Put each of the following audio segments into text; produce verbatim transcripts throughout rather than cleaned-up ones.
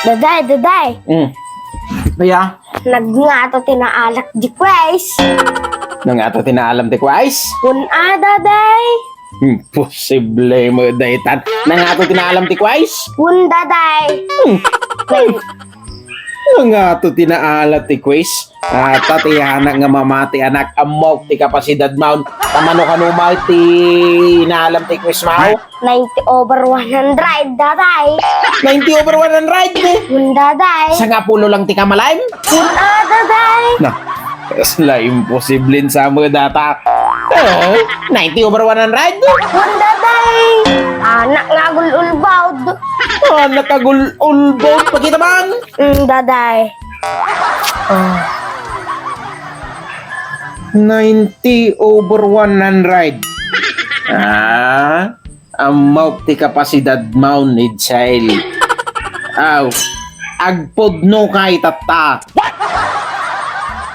Daday, daday. Hmm. Aya? Nangato ti naalak di quiz. Nangato ti naalam ti quiz? Wen a, daday. Imposible met daytan. Nangato ti naalam ti quiz? Wen, daday. Hmm. Nangato ti naalam ti quiz? Ata ti anak nga mamati, anak, ammok ti kapasidad maon. Tamano kano ma ti naalam ti quiz maw? Ninety over one hundred, daday. Ninety over one hundred? Wen, daday. Sangapulo lang ti kamalam? Wen a, daday. Na, kasla imposible sa mo data. Eh, ninety over one hundred? Wen, daday. Anak nga agul-ulbawd. Anak agul-ulbawd. Pakita man. Mm, daday. Ah. Ninety over one hundred. Ah, ammok ti kapasidad maon, Edsel. Aw, agpudno ka itatta.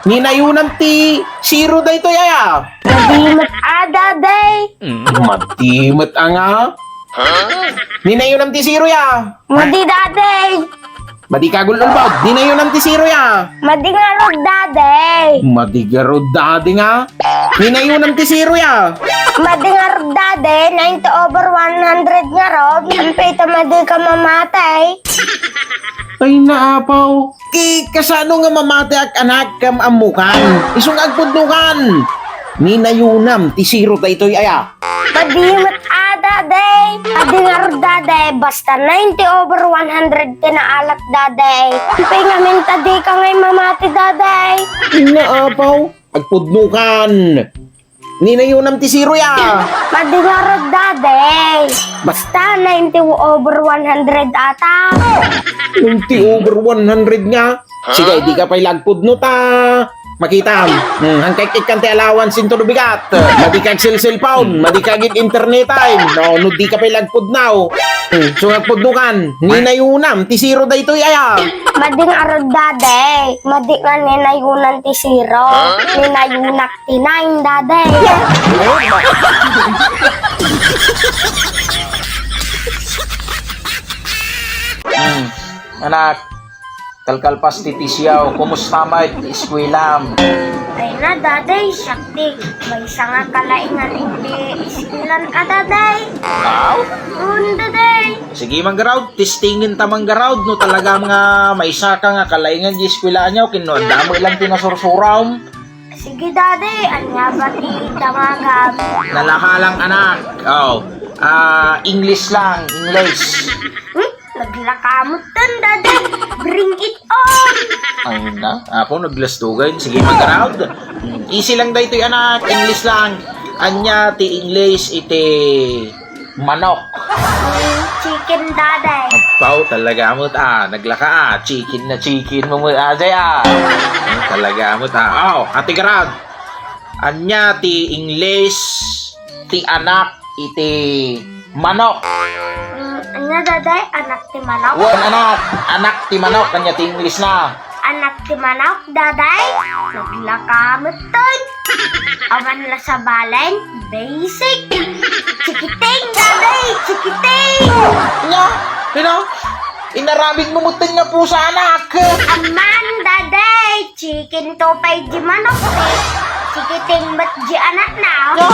Ninayonam ti zero daytoy aya. Madi met a, daday. Madi met a nga. Ninayonam ti zero ya. Madi, daday. Madi ka agul-ulbawd. Ninayonam ti zero ya. Madi ngarud, daday. Madi ngarud, daday nga. Ninayonam ti zero ya. Madi ngarud, daday. Ninety over one hundred ngarud. Ampay ta madi ka mamati. Ay, naapaw. Ki, kasano nga mamatiak, anak, kam ammokan? Isu nga agpudnokan. Ninayonam ti zero daytoy aya. Madi met a, daday. Madi ngarud, daday. Basta ninety over one hundred ti naalak, daday. Ampay ngamin ta dika ngay mamati, daday. Naapaw, agpudnokan. Ninayonam ti zero ya. Madi ngarud, daday. Basta ninety over one hundred ata. Ninety over one hundred nga. Sige, di ka pay lagpudno ta. Makitam. Hmm, hangkay ikkan ti allowance into the bigat. Madi ka agsil-cellphone, madi ka agid internet time. No, no di ka pay lagpudno. Hmm, so agpudnokan, ninayonam ti zero daytoy aya. Madi ngarud, daday. Madi nga ninayonam ti zero. Ninayonak ti nine, daday. Hmm, anak, kalkalpas ti tisiaw, kumusta met ti eskuelam? Ay na, daday, siak ti maysa nga kalaingan iti eskuelan a, daday. Aw? Un, daday. Sige, Manggarawd, testingenta, Manggarawd, no talaga nga maysa ka nga kalaingan di eskuelaan niyo, ken no adda met lang ti nasursuram. Sige, daday, ania ba ti dangagam? Nalaka lang, anak. Oh, ah, English lang, English. Hmm? Naglaka met ten, daday. Bring it on! Ay na, ako naglastugay. Sige, Manggarawd. Hmm, easy lang daytoy, anak. English lang. Ania ti English iti manok? Hmm, chicken, daday. Apaw, talaga met, ah. Naglaka, ah. Chicken na chicken mo met, ah, jay, ah. Hmm, talaga met, ah. Oh, Ate Garad. Ania ti English ti anak iti manok? Mm, ania, daday? Anak ti manok? Wen, anak. Anak ti manok. Ania ti English na? Anak ti manok, daday? Naglaka met ten. Awan la sabalen, basic. Chikiting, daday, chikiting. Nya, you know, inaramid mo met ten nga pusa, anak. Aman, daday, chicken to pay di manok, eh. Chikiting met di anak na. Nya.